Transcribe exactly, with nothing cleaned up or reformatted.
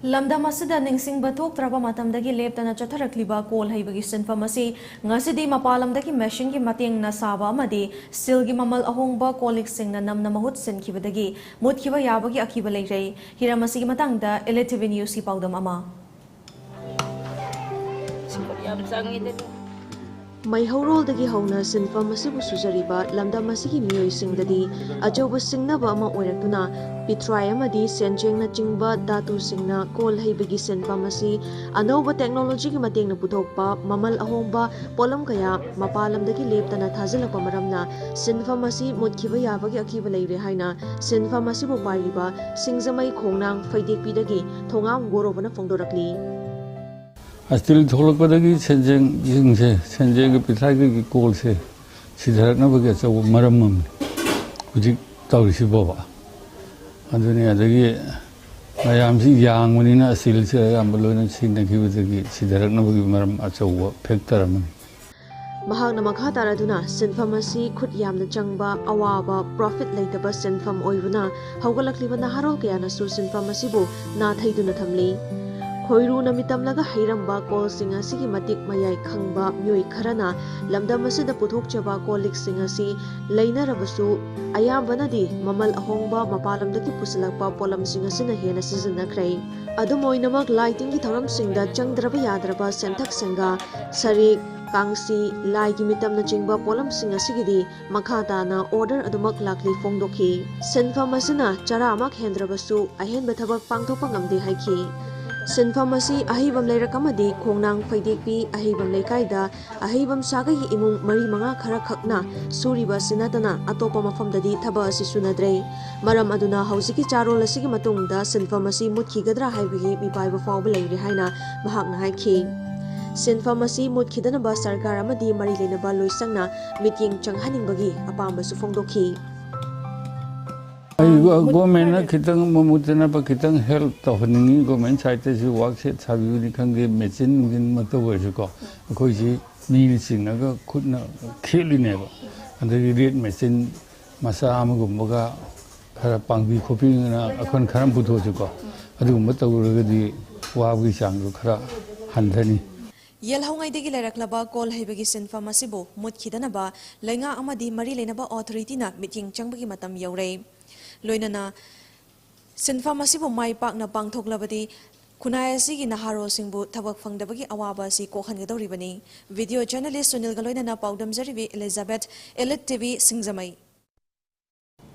ꯂꯝꯗꯝ ꯑꯁꯤꯗ ꯅꯤꯡꯁꯤꯡꯕ ꯊꯣꯛꯇ꯭ꯔꯕ ꯃꯇꯝꯗꯒꯤ ꯂꯦꯞꯇꯅ ꯆꯠꯊꯔꯛꯂꯤꯕ ꯀꯣꯜ ꯍꯩꯕꯒꯤ ꯁꯤꯟꯐꯝ ꯑꯁꯤ ꯉꯁꯤꯗꯤ ꯃꯄꯥꯟ ꯂꯝꯗꯒꯤ ꯃꯦꯁꯤꯟꯒꯤ ꯃꯇꯦꯡꯅ ꯁꯥꯕ ꯑꯃꯗꯤ ꯁꯤꯜꯒꯤ ꯃꯃꯜ ꯑꯍꯣꯡꯕ ꯀꯣꯜ ꯂꯤꯛꯁꯤꯡꯅ ꯅꯝꯅ ꯃꯍꯨꯠ ꯁꯤꯟꯈꯤꯕꯗꯒꯤ ꯃꯨꯠꯈꯤꯕ ꯌꯥꯕꯒꯤ ꯑꯀꯤꯕ ꯂꯩꯔꯦ꯫ ꯍꯤꯔꯝ ꯑꯁꯤꯒꯤ ꯃꯇꯥꯡꯗ L T V News ꯀꯤ ꯄꯥꯎꯗꯝ ꯑꯃ꯫ ꯃꯩꯍꯧꯔꯣꯜꯗꯒꯤ ꯍꯧꯅ ꯁꯤꯟꯐꯝ ꯑꯁꯤꯕꯨ ꯁꯨꯖꯔꯤꯕ ꯂꯝꯗꯝ ꯑꯁꯤꯒꯤ ꯃꯤꯑꯣꯏꯁꯤꯡꯗꯗꯤ ꯑꯆꯧꯕ ꯁꯤꯡꯅꯕ ꯑꯃ ꯑꯣꯏꯔꯛꯇꯨꯅ, ꯄꯤꯊ꯭ꯔꯥꯏ ꯑꯃꯗꯤ ꯁꯦꯟꯖꯦꯡꯅꯆꯤꯡꯕ ꯙꯥꯇꯨꯁꯤꯡꯅ ꯀꯣꯜ ꯍꯩꯕꯒꯤ ꯁꯤꯟꯐꯝ ꯑꯁꯤ ꯑꯅꯧꯕ ꯇꯦꯛꯅꯣꯂꯣꯖꯤꯒꯤ ꯃꯇꯦꯡꯅ ꯄꯨꯊꯣꯛꯄ ꯃꯃꯜ ꯑꯍꯣꯡꯕ ꯄꯣꯠꯂꯝ ꯀꯌꯥ ꯃꯄꯥꯟ ꯂꯝꯗꯒꯤ ꯂꯦꯞꯇꯅ ꯊꯥꯖꯤꯜꯂꯛꯄ ꯃꯔꯝꯅ ꯁꯤꯟꯐꯝ ꯑꯁꯤ ꯃꯨꯠꯈꯤꯕ ꯌꯥꯕꯒꯤ ꯑꯀꯤꯕ ꯂꯩꯔꯦ ꯍꯥꯏꯅ ꯁꯤꯟꯐꯝ ꯑꯁꯤꯕꯨ ꯄꯥꯏꯔꯤꯕ ꯁꯤꯡꯖꯃꯩ ꯈꯣꯡꯅꯥꯡ ꯐꯩꯗꯦꯛꯄꯤꯗꯒꯤ ꯊꯣꯉꯥꯝ ꯒꯣꯔꯣꯕꯅ ꯐꯣꯡꯗꯣꯔꯛꯂꯤ꯫ ꯑꯁꯇꯤꯜ ꯊꯣꯛꯂꯛꯄꯗꯒꯤ ꯁꯦꯟꯖꯦꯡꯁꯦ, ꯁꯦꯟꯖꯦꯡꯒꯤ ꯄꯤꯊ꯭ꯔꯥꯏꯒꯤ ꯀꯣꯜꯁꯦ ꯁꯤꯊꯔꯛꯅꯕꯒꯤ ꯑꯆꯧꯕ ꯃꯔꯝ ꯑꯃꯅꯤ ꯍꯧꯖꯤꯛ ꯇꯧꯔꯤꯁꯤꯕꯣꯕ꯫ ꯑꯗꯨꯅꯤ, ꯑꯗꯒꯤ ꯃꯌꯥꯝꯁꯤ ꯌꯥꯡꯕꯅꯤꯅ ꯑꯁꯇꯤꯜꯁꯦ ꯑꯌꯥꯝꯕ ꯂꯣꯏꯅ ꯁꯤꯖꯤꯟꯅꯈꯤꯕꯗꯒꯤ ꯁꯤꯊꯔꯛꯅꯕꯒꯤ ꯃꯔꯝ ꯑꯆꯧꯕ ꯐꯦꯛꯇꯔ ꯑꯃꯅꯤ꯫ ꯃꯍꯥꯛꯅ ꯃꯈꯥ ꯇꯥꯔꯗꯨꯅ ꯁꯤꯟꯐꯝ ꯑꯁꯤ ꯈꯨꯠ ꯌꯥꯝꯅ ꯆꯪꯕ, ꯑꯋꯥꯕ, ꯄ꯭ꯔꯣꯐꯤꯠ ꯂꯩꯇꯕ ꯁꯤꯟꯐꯝ ꯑꯣꯏꯕꯅ ꯍꯧꯒꯠꯂꯛꯂꯤꯕ ꯅꯍꯥꯔꯣꯜ ꯀꯌꯥꯅꯁꯨ ꯁꯤꯟꯐꯝ ꯑꯁꯤꯕꯨ ꯅꯥꯊꯩꯗꯨꯅ ꯊꯝꯂꯤ꯫ ꯈꯣꯏꯔꯨꯅ ꯃꯤꯇꯝꯂꯒ ꯍꯩꯔꯝꯕ ꯀꯣꯜꯁꯤꯡ ꯑꯁꯤꯒꯤ ꯃꯇꯤꯛ ꯃꯌꯥꯏ ꯈꯪꯕ ꯃꯤꯑꯣꯏ ꯈꯔꯅ ꯂꯝꯗꯝ ꯑꯁꯤꯗ ꯄꯨꯊꯣꯛꯆꯕ ꯀꯣꯜ ꯂꯤꯛꯁꯤꯡ ꯑꯁꯤ ꯂꯩꯅꯔꯕꯁꯨ, ꯑꯌꯥꯝꯕꯅꯗꯤ ꯃꯃꯜ ꯑꯍꯣꯡꯕ ꯃꯄꯥꯟ ꯂꯝꯗꯒꯤ ꯄꯨꯁꯤꯜꯂꯛꯄ ꯄꯣꯠꯂꯝꯁꯤꯡ ꯑꯁꯤꯅ ꯍꯦꯟꯅ ꯁꯤꯖꯤꯟꯅꯈ꯭ꯔꯦ꯫ ꯑꯗꯨꯝ ꯑꯣꯏꯅꯃꯛ, ꯂꯥꯏ ꯇꯤꯟꯒꯤ ꯊꯧꯔꯝꯁꯤꯡꯗ ꯆꯪꯗ꯭ꯔꯕ ꯌꯥꯗ꯭ꯔꯕ ꯁꯦꯟꯊꯛ ꯁꯦꯟꯒꯥ, ꯁꯔꯤꯛ, ꯀꯥꯡꯁꯤ, ꯂꯥꯏꯒꯤ ꯃꯤꯇꯝꯅꯆꯤꯡꯕ ꯄꯣꯠꯂꯝꯁꯤꯡ ꯑꯁꯤꯒꯤꯗꯤ ꯃꯈꯥ ꯇꯥꯅ ꯑꯣꯔꯗꯔ ꯑꯗꯨꯃꯛ ꯂꯥꯛꯂꯤ ꯐꯣꯡꯗꯣꯛꯈꯤ꯫ ꯁꯤꯟꯐꯝ ꯑꯁꯤꯅ ꯆꯔꯥꯃꯛ ꯍꯦꯟꯗ꯭ꯔꯕꯁꯨ ꯑꯍꯦꯟꯕ ꯊꯕꯛ ꯄꯥꯡꯊꯣꯛꯄ ꯉꯝꯗꯦ ꯍꯥꯏꯈꯤ꯫ ꯁꯤꯟꯐꯝ ꯑꯁꯤ ꯑꯍꯩꯕꯝ ꯂꯩꯔꯛ ꯑꯃꯗꯤ ꯈꯣꯡꯅꯥꯡ ꯐꯩꯗꯦꯛꯄꯤ ꯑꯍꯩꯕꯝ ꯂꯩꯀꯥꯏꯗ ꯑꯍꯩꯕꯝ ꯁꯥꯒꯩꯒꯤ ꯏꯃꯨꯡ ꯃꯔꯤ ꯃꯉꯥ ꯈꯔ ꯈꯛꯅ ꯁꯨꯔꯤꯕ ꯑꯁꯤ ꯅꯠꯇꯅ ꯑꯇꯣꯞꯄ ꯃꯐꯝꯗꯗꯤ ꯊꯕꯛ ꯑꯁꯤ ꯁꯨꯅꯗ꯭ꯔꯦ꯫ ꯃꯔꯝ ꯑꯗꯨꯅ ꯍꯧꯖꯤꯛꯀꯤ ꯆꯥꯔꯣꯜ ꯑꯁꯤꯒꯤ ꯃꯇꯨꯡꯗ ꯁꯤꯟꯐꯝ ꯑꯁꯤ ꯃꯨꯠꯈꯤꯒꯗ꯭ꯔꯥ ꯍꯥꯏꯕꯒꯤ ꯃꯤꯄꯥꯏꯕ ꯐꯥꯎꯕ ꯂꯩꯔꯦ ꯍꯥꯏꯅ ꯃꯍꯥꯛꯅ ꯍꯥꯏꯈꯤ꯫ ꯁꯤꯟꯐꯝ ꯑꯁꯤ ꯃꯨꯠꯈꯤꯗꯅꯕ ꯁꯔꯀꯥꯔ ꯑꯃꯗꯤ ꯃꯔꯤ ꯂꯩꯅꯕ ꯂꯣꯏꯁꯪꯅ ꯃꯤꯠꯌꯦꯡ ꯆꯪꯍꯟꯅꯤꯡꯕꯒꯤ ꯑꯄꯥꯝꯕꯁꯨ ꯐꯣꯡꯗꯣꯛꯈꯤ꯫ ꯑꯩ ꯒꯣ-, ꯒꯣꯔꯃꯦꯟꯅ ꯈꯤꯇꯪ ꯃꯃꯨꯠ ꯇꯥꯅꯕ ꯈꯤꯇꯪ ꯍꯦꯜꯞ ꯇꯧꯍꯟꯅꯤꯡꯉꯤ꯫ ꯒꯣꯔꯃꯦꯟ ꯁꯥꯏꯠꯇꯁꯨ ꯋꯥꯛ ꯁꯦꯠ ꯁꯥꯕꯤꯕꯅꯤ ꯈꯪꯗꯦ, ꯃꯦꯆꯤꯟ ꯅꯨꯡꯖꯤꯟꯃꯛꯇ ꯑꯣꯏꯔꯁꯨꯀꯣ, ꯑꯩꯈꯣꯏꯁꯤ ꯃꯤꯅ ꯆꯤꯡꯉꯒ ꯈꯨꯠꯅ ꯈꯦꯠꯂꯤꯅꯦꯕ꯫ ꯑꯗꯒꯤ ꯔꯦꯠ ꯃꯦꯆꯤꯟ ꯃꯆꯥ ꯑꯃꯒꯨꯝꯕꯒ ꯈꯔ ꯄꯥꯡꯕꯤ ꯈꯣꯠꯄꯤꯗꯅ ꯑꯩꯈꯣꯏꯅ ꯈꯔ ꯑꯃ ꯄꯨꯊꯣꯛꯑꯁꯨꯀꯣ, ꯑꯗꯨꯒꯨꯝꯕ ꯇꯧꯔꯒꯗꯤ ꯋꯥꯕꯒꯤ ꯆꯥꯡꯗꯣ ꯈꯔ ꯍꯟꯊꯅꯤ꯫ ꯌꯦꯜꯍꯧꯉꯩꯗꯒꯤ ꯂꯩꯔꯛꯂꯕ ꯀꯣꯜ ꯍꯩꯕꯒꯤ ꯁꯤꯟꯐꯝ ꯑꯁꯤꯕꯨ ꯃꯨꯠꯈꯤꯗꯅꯕ ꯂꯩꯉꯥꯛ ꯑꯃꯗꯤ ꯃꯔꯤ ꯂꯩꯅꯕ ꯑꯣꯊꯣꯔꯤꯇꯤꯅ ꯃꯤꯠꯌꯦꯡ ꯆꯪꯕꯒꯤ ꯃꯇꯝ ꯌꯧꯔꯦ꯫ ꯂꯣꯏꯅꯅ ꯁꯤꯟꯐꯝ ꯑꯁꯤꯕꯨ ꯃꯥꯏ ꯄꯥꯛꯅ ꯄꯥꯡꯊꯣꯛꯂꯕꯗꯤ ꯈꯨꯟꯅꯥꯏ ꯑꯁꯤꯒꯤ ꯅꯍꯥꯔꯣꯜꯁꯤꯡꯕꯨ ꯊꯕꯛ ꯐꯪꯗꯕꯒꯤ ꯑꯋꯥꯕ ꯑꯁꯤ ꯀꯣꯛꯍꯟꯒꯗꯧꯔꯤꯕꯅꯤ꯫ ꯚꯤꯗꯤꯑꯣ ꯖꯔꯅꯦꯂꯤꯁ ꯁꯨꯅꯤꯜꯒ ꯂꯣꯏꯅꯅ ꯄꯥꯎꯗꯝꯖꯔꯤꯕꯤ ꯏꯂꯤꯖꯥꯕꯦꯊ, ꯏꯂꯤꯠ ꯇꯤꯚꯤ, ꯁꯤꯡꯖꯃꯩ꯫